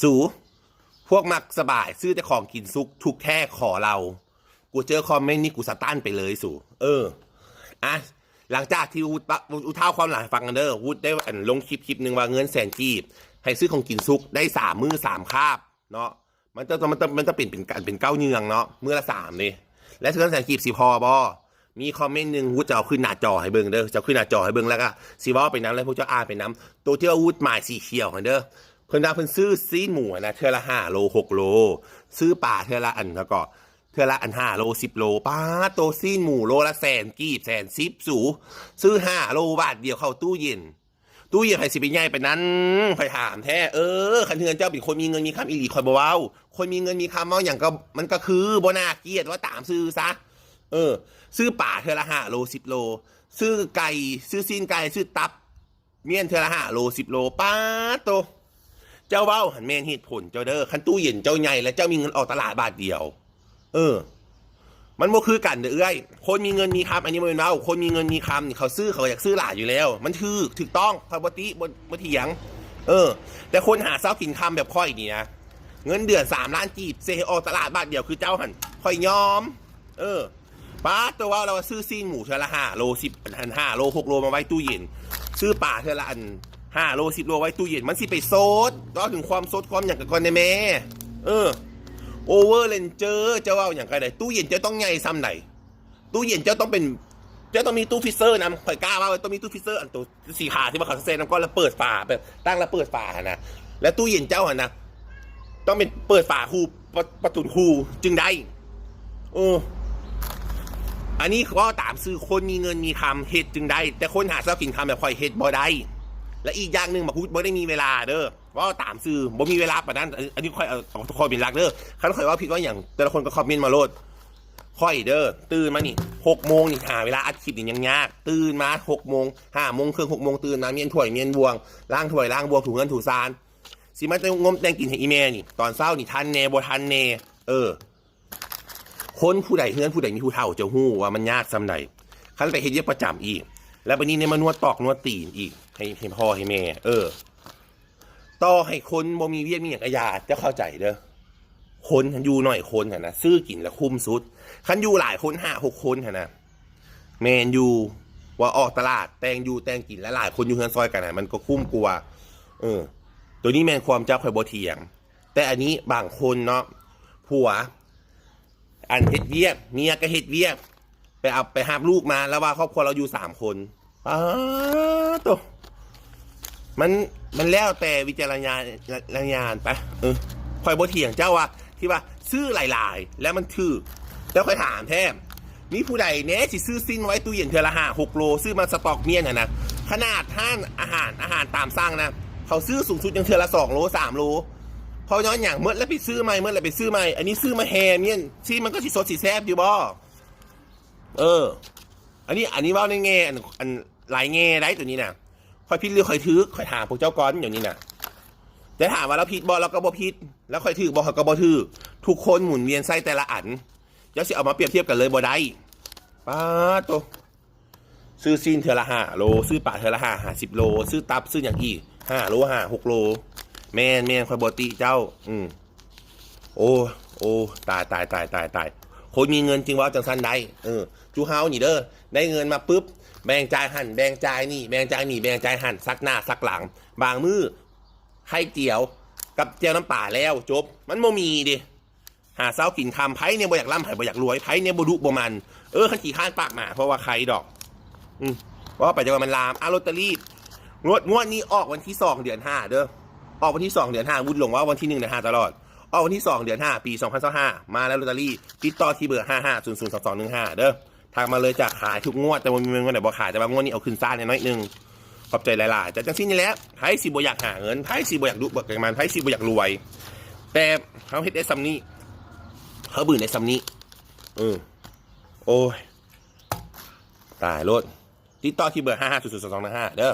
ສູ ພວກມັກສະບາຍ ຊື້ແຕ່ຂອງກິນສຸກ ທຸກແທ້ຂໍເລົ່າ. ກູເຈີຄອມເມັນນີ້ ກູສະຕັນໄປເລີຍສູ. ເອີ ອ່ະ ຫຼັງຈາກທີ່ອຸດປະ ອຸທາວຄວາມຫຼັງໃຫ້ຟັງກັນເດີ. ວຸດໄດ້ ອັນ ລົງຄລິບ ຄລິບໜຶ່ງວ່າເງິນແສນກີບ ໃຫ້ຊື້ຂອງກິນສຸກໄດ້ສາມມື້ສາມຄາບເນາະ. ມັນຈະ ມັນຈະ ມັນຈະເປັນ ເປັນການ ເປັນເກົ້າເຍືອງເນາະ ມື້ລະສາມເດ້. ແລະ ເງິນແສນກີບຊິພໍບໍ່? ມີຄອມເມັນໜຶ່ງ ວຸດຈະເອົາຂຶ້ນໜ້າຈໍໃຫ້ເບິ່ງເດີ. ຈະເອົາຂຶ້ນໜ້າຈໍໃຫ້ເບິ່ງ ແລ້ວກໍຊິເວົ້າໄປນຳ ແລ້ວພວກເຈົ້າອ່ານໄປນຳ. ໂຕທີ່ວ່າວຸດໝາຍສີຂຽວຫັ້ນເດີ ເພິ່ນວ່າເພິ່ນຊື້ຊີ້ນໝູຫັ້ນນະ ເທື່ອລະຫ້າໂລ ຫົກໂລ, ຊື້ປາເທື່ອລະອັນ ແລ້ວກໍເທື່ອລະອັນ ຫ້າໂລ ສິບໂລ. ປາດໂຕ ຊີ້ນໝູໂລລະແສນກີບ ແສນສິບ ສູ ຊື້ຫ້າໂລບາດດຽວເຂົ້າຕູ້ເຢັນ. ຕູ້ເຢັນໃຜຊິໄປໃຫຍ່ປານນັ້ນ ຂ້ອຍຖາມແທ້. ເອີ ຄັນເຮືອນເຈົ້າເປັນຄົນມີເງິນມີຄຳອີ່ຫຼີ ຂ້ອຍບໍ່ເວົ້າ. ຄົນມີເງິນມີຄຳເວົ້າຫຍັງກໍ ມັນກໍຄືບໍ່ໜ້າກຽດ ເວົ້າຕາມຊື່ຊະ. ເອີ ຊື້ປາເທື່ອລະຫ້າໂລ ສິບໂລ, ຊື້ໄກ່ ຊື້ຊີ້ນໄກ່ ຊື້ຕັບ ມ້ຽນເທື່ອລະຫ້າໂລ ສິບໂລ. ປາດໂຕ ເຈົ້າເວົ້າຫັ້ນແມ່ນເຫດຜົນເຈົ້າເດີ. ຄັນຕູ້ເຢັນເຈົ້າໃຫຍ່ ແລະ ເຈົ້າມີເງິນອອກຕະຫຼາດບາດດຽວ ເອີ ມັນບໍ່ຄືກັນເດີເອື້ອຍ. ຄົນມີເງິນມີຄຳ ອັນນີ້ບໍ່ແມ່ນເວົ້າ, ຄົນມີເງິນມີຄຳນີ້ ເຂົາຊື້ ເຂົາກໍຢາກຊື້ຫຼາຍຢູ່ແລ້ວ. ມັນຖືກ ຖືກຕ້ອງ ຂ້ອຍບໍ່ຕິ ບໍ່ ບໍ່ຖຽງ. ເອີ ແຕ່ຄົນຫາເຊົ້າກິນຄ່ຳແບບຂ້ອຍນີ້ນະ ເງິນເດືອນສາມລ້ານກີບ ເສຍໃຫ້ອອກຕະຫຼາດບາດດຽວຄືເຈົ້າຫັ້ນ ຂ້ອຍຍອມ. ເອີ ປາດໂຕ ເວົ້າແລ້ວວ່າຊື້ຊີ້ນໝູເທື່ອລະຫ້າໂລ ສິບ ອັນ ຫ້າໂລ ຫົກໂລ ມາໄວ້ຕູ້ເຢັນ, ຊື້ປາເທື່ອລະອັນ ຫ້າໂລ ສິບໂລ ໄວ້ຕູ້ເຢັນ. ມັນຊິໄປສົດ ເວົ້າເຖິງຄວາມສົດຄວາມຫຍັງກັນກ່ອນແດ່ແມ່. ເອີ Power Ranger ເຈົ້າເວົ້າຫຍັງກໍໄດ້. ຕູ້ເຢັນເຈົ້າຕ້ອງໃຫຍ່ສ່ຳໃດ? ຕູ້ເຢັນເຈົ້າຕ້ອງເປັນ ເຈົ້າຕ້ອງມີຕູ້ຟຣີເຊີນຳ. ຂ້ອຍກ້າເວົ້າ ຕ້ອງມີຕູ້ຟຣີເຊີ ອັນໂຕ ສີຂາວທີ່ວ່າເຂົາໃສ່ນ້ຳກ້ອນແລ້ວເປີດຝາ ແບບຕັ້ງແລ້ວເປີດຝາຫັ້ນນະ. ແລ້ວຕູ້ເຢັນເຈົ້າຫັ້ນນະ ຕ້ອງເປັນເປີດຝາຄູ່ ປະ ປະຕູນຄູ່ຈຶ່ງໄດ້. ເອີ ອັນນີ້ເວົ້າຕາມຊື່ ຄົນມີເງິນມີຄຳເຮັດຈຶ່ງໄດ້, ແຕ່ຄົນຫາເຊົ້າກິນຄ່ຳແບບຂ້ອຍເຮັດບໍ່ໄດ້. ແລະ ອີກຢ່າງໜຶ່ງ ບັກຫຸດບໍ່ໄດ້ມີເວລາເດີ. ເວົ້າຕາມຊື່ ບໍ່ມີເວລາປານນັ້ນ. ອັນ ອັນນີ້ຂ້ອຍເອົາ ເອົາຄອມເມັນຫຼັກເດີ. ຄັນຂ້ອຍເວົ້າຜິດເວົ້າຫຍັງ ແຕ່ລະຄົນກໍຄອມເມັນມາໂລດ. ຂ້ອຍເດີ ຕື່ນມານີ້ ຫົກໂມງນີ້ ຫາເວລາອັດຄລິບນີ້ຍາກໆ. ຕື່ນມາ ຫົກໂມງ ຫ້າໂມງເຄິ່ງ ຫົກໂມງ ຕື່ນມາ ມ້ຽນຖ້ວຍ ມ້ຽນບ່ວງ ລ້າງຖ້ວຍ ລ້າງບ່ວງ ຖູເຮືອນ ຖູຊານ. ຊິມາແຕ່ງົມແຕ່ງກິນໃຫ້ອີ່ແມ່ນີ້ ຕອນເຊົ້ານີ້ ທັນແດ່ ບໍ່ທັນແດ່. ເອີ ຄົນຜູ້ໃດ ເຮືອນຜູ້ໃດມີຜູ້ເຖົ້າ ຈະຮູ້ວ່າມັນຍາກສ່ຳໃດ. ຄັນໄປເຮັດວຽກປະຈຳອີກ ແລ້ວບາດນີ້ໄດ້ມານວດຕອກນວດຕີນອີກ ໃຫ້ ໃຫ້ພໍ່ໃຫ້ແມ່. ເອີ ຕໍ່ໃຫ້ຄົນບໍ່ມີວຽກມີຫຍັງກໍຢ່າ ເຈົ້າເຂົ້າໃຈເດີ. ຄົນ ຄັນຢູ່ໜ້ອຍຄົນຫັ້ນນະ ຊື້ກິນລະຄຸ້ມສຸດ. ຄັນຢູ່ຫຼາຍຄົນ ຫ້າຫົກຄົນຫັ້ນນະ ແມ່ນຢູ່ ວ່າອອກຕະຫຼາດ ແຕ່ງຢູ່ແຕ່ງກິນ ຫຼາຍໆຄົນຢູ່ເຮືອນຊ່ອຍກັນນະ ມັນກໍຄຸ້ມກວ່າ. ເອີ ໂຕນີ້ແມ່ນຄວາມເຈົ້າ ຂ້ອຍບໍ່ຖຽງ. ແຕ່ອັນນີ້ບາງຄົນເນາະ ຜົວ ອັນເຮັດວຽກ ເມຍກໍເຮັດວຽກ ໄປເອົາ ໄປຮັບລູກມາ ແລ້ວວ່າຄອບຄົວລາວຢູ່ສາມຄົນ. ປາດໂຕ ມັນ ມັນແລ້ວແຕ່ວິຈາລະຍານ ລະຍານໄປ. ເອີ ຂ້ອຍບໍ່ຖຽງເຈົ້າວ່າ ທີ່ວ່າຊື້ຫຼາຍໆ ແລ້ວມັນຖືກ. ແຕ່ຂ້ອຍຖາມແທ້ ມີຜູ້ໃດແດ່ຊິຊື້ຊີ້ນໄວ້ຕູ້ເຢັນເທື່ອລະຫ້າຫົກໂລ ຊື້ມາສະຕັອກມ້ຽນຫັ້ນນະ? ຂະໜາດຮ້ານອາຫານ ອາຫານຕາມສັ່ງນະ ເຂົາຊື້ສູງສຸດຍັງເທື່ອລະສອງໂລ ສາມໂລ. ເພາະຍ້ອນຫຍັງ? ໝົດແລ້ວໄປຊື້ໃໝ່ ໝົດແລ້ວໄປຊື້ໃໝ່. ອັນນີ້ຊື້ມາແຮມ້ຽນ ຊີ້ນມັນກໍຊິສົດຊິແຊບຢູ່ບໍ່? ເອີ ອັນນີ້ ອັນນີ້ເວົ້າໃນແງ່ ອັນ ອັນຫຼາຍແງ່ໄດ໋ໂຕນີ້ນະ. ຂ້ອຍຜິດຫຼືຂ້ອຍຖືກ? ຂ້ອຍຖາມພວກເຈົ້າກ່ອນດຽວນີ້ນະ. ແຕ່ຖາມວ່າລາວຜິດບໍ່? ລາວກໍບໍ່ຜິດ. ແລ້ວຂ້ອຍຖືກບໍ່? ຂ້ອຍກໍບໍ່ຖືກ. ທຸກຄົນໝູນວຽນໃຊ້ແຕ່ລະອັນ ເຈົ້າຊິເອົາມາປຽບທຽບກັນເລີຍບໍ່ໄດ້. ປາດໂຕ ຊື້ຊີ້ນເທື່ອລະຫ້າໂລ ຊື້ປາເທື່ອລະຫ້າ ຫ້າສິບໂລ ຊື້ຕັບ ຊື້ຫຍັງອີກ ຫ້າໂລ ຫ້າຫົກໂລ. ແມ່ນໆ ຂ້ອຍບໍ່ຕິເຈົ້າ. ອືມ ໂອ້ ໂອ້ ຕາຍ ຕາຍ ຕາຍ ຕາຍ ຕາຍ. ຄົນມີເງິນຈຶ່ງເວົ້າຈັ່ງຊັ້ນໄດ້. ເອີ ຈຸເຮົານີ້ເດີ ໄດ້ເງິນມາປຶບ ແບ່ງຈ່າຍຫັ້ນ ແບ່ງຈ່າຍນີ້ ແບ່ງຈ່າຍນີ້ ແບ່ງຈ່າຍຫັ້ນ ສັກໜ້າສັກຫຼັງ. ບາງມື້ໄຂ່ຈຽວກັບແຈ່ວນ້ຳປາແລ້ວຈົບ. ມັນບໍ່ມີເດ. ຫາເຊົ້າກິນຄ່ຳ ໃຜແດ່ບໍ່ຢາກລ່ຳ ໃຜບໍ່ຢາກລວຍ ໃຜແດ່ບໍ່ດຸບໍ່ໝັ່ນ. ເອີ ຄັນຂີ້ຄ້ານປາກໝາ ເພາະວ່າໄຂ່ດອກ. ອືມ ເວົ້າໄປຈະວ່າມັນລາມ. ອ່າ ລອດເຕີຣີ ງວດ ງວດນີ້ອອກວັນທີສອງເດືອນຫ້າເດີ. ອອກວັນທີສອງເດືອນຫ້າ ວຸດຫຼົງເວົ້າວັນທີໜຶ່ງເດືອນຫ້າຕະຫຼອດ. ອອກວັນທີສອງເດືອນຫ້າ ປີສອງພັນຊາວຫ້າ ມາແລ້ວລອດເຕີຣີ. ຕິດຕໍ່ທີ່ເບີ ຫ້າຫ້າສູນສູນສອງສອງໜຶ່ງຫ້າເດີ. ທັກມາເລີຍ ຈະຂາຍທຸກງວດ ແຕ່ວ່າມີງວດໃດບໍ່ຂາຍ ແຕ່ວ່າງວດນີ້ເອົາຂຶ້ນຊ້າແດ່ໜ້ອຍໜຶ່ງ. ຂອບໃຈຫຼາຍໆ. ແຕ່ຈັ່ງຊີ້ນີ້ແຫຼະ ໃຜຊິບໍ່ຢາກຫາເງິນ ໃຜຊິບໍ່ຢາກດຸບໍ່ຢາກໝັ່ນ ໃຜຊິບໍ່ຢາກລວຍ. ແຕ່ເຮົາເຮັດໄດ້ສ່ຳນີ້ ເຮົາບືນໄດ້ສ່ຳນີ້. ເອີ ໂອ້ຍ ຕາຍໂລດ. ຕິດຕໍ່ທີ່ເບີ ຫ້າຫ້າສູນສູນສອງສອງໜຶ່ງຫ້າເດີ.